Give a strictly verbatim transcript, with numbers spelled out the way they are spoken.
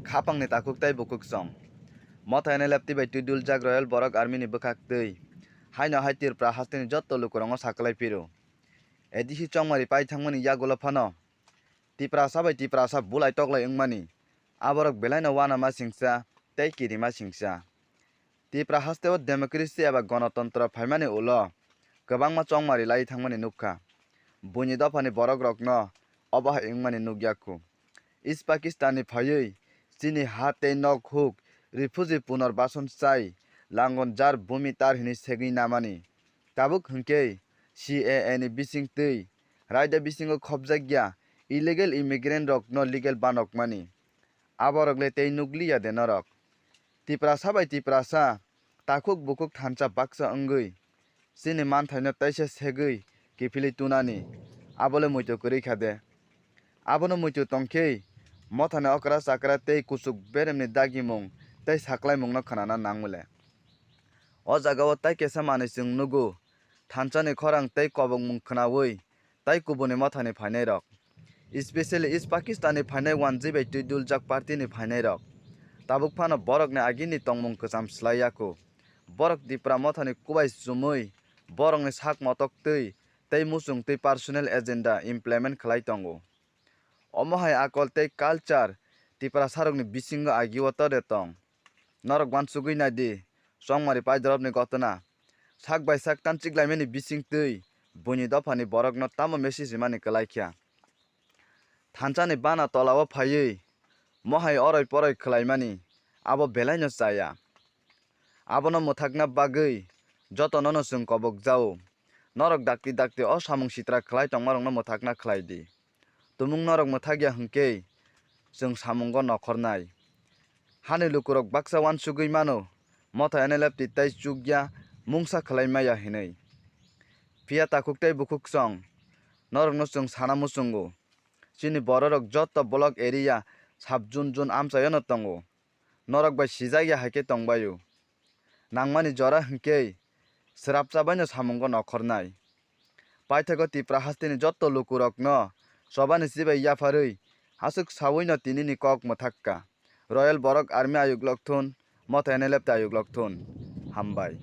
Khapangni takhuk tei bukhuk song. Motha N L F T bai twi duljak Royal Borok Army ni bwkhak twi. Haino hai Tripura hasteni jotto lukurokno saklai phiro. A D C chongmari pai thangmani yagulo phano Tiprasa bai Tiprasa bulai toklai wngmani. Aborok belaino uanama singsa tei kirima singsa. Tipra hasteo democracy eba gonotontro phaimani ulo kwbangma chongmari lai thangmani nukha. Buini dophani borokrokno obo hai wngmani nukya khu. East Pakistan ni phaiwi chini ha tei nok huk refugee punorbason chai langon jar bumi tar hini segwi namani. Tabuk hwnkhe C A A ni bising twi raida bisingo khopjakya illegal immigrant rokno legal banokmani. Aborok le tei nukliya de norok. Tiprasa bai Tiprasa takhuk bukhuk thansa baksa wngwi chini manthaino teisa segwi kiphilwi tunani, abole muitu kwrwi kha de. Abono muitu tongkhe mothani okra chakra tei kuchuk beremni dagimung tei saklaimungno khnana nangmile. O jagao tai kesa manwi chwng nugo, thansani khorang tei kobokmung khnaui tai kubuni mothani phainairok, especially East Pakistan ni phainai wanjwi bai twi duljak party ni phainairok. Tabuk phano borokni agini tongmung kwcham slai ya kho. Borok Tipra mothani kubai chumui borokni sak motok twi tei muchung twi personal agenda implement khlai tongo. Omo hai akol tei culture Tiprasarokni bisingo agio tode tong. Norok uansugwi nai di, chongmari paidorobni gotona. Sak bai sak tanchik laimani bising twi buini dophani borokno tamo message rimani kwlai kha. Thansani bana tolao phaiwi mohai oroi poroi khlaimani abo belaino chaya. Abono mwthakna bagwi jotonono chwng kobok jao. Norok dakti dakti o samung sitra khlai tongmarokno mwthakna khlai di. Tumung norok mwthakya hwnkhe chwng samungo nokhornai. Hani lukurok baksa uansugwi mano, motha N L F T tei chukya mungsa khlai maya hinwi. Phiya takhuk tei bukhuk song, norokno chwng sana muchungo. Chini bororok jotto block area sub zone zone amchaiono tongo. Norok bai sijak ya hai khe tong bai-o. Nangmani jora hwnkhe srapsa baino samungo nokhornai. Paithago Tipra hasteni jotto lukurokno chobani chibai yapharwi aswk sawino tinini kok mwthak kha. Royal Borok Army ayuklok thun, motha N L F T ayuklok thun. Hambai.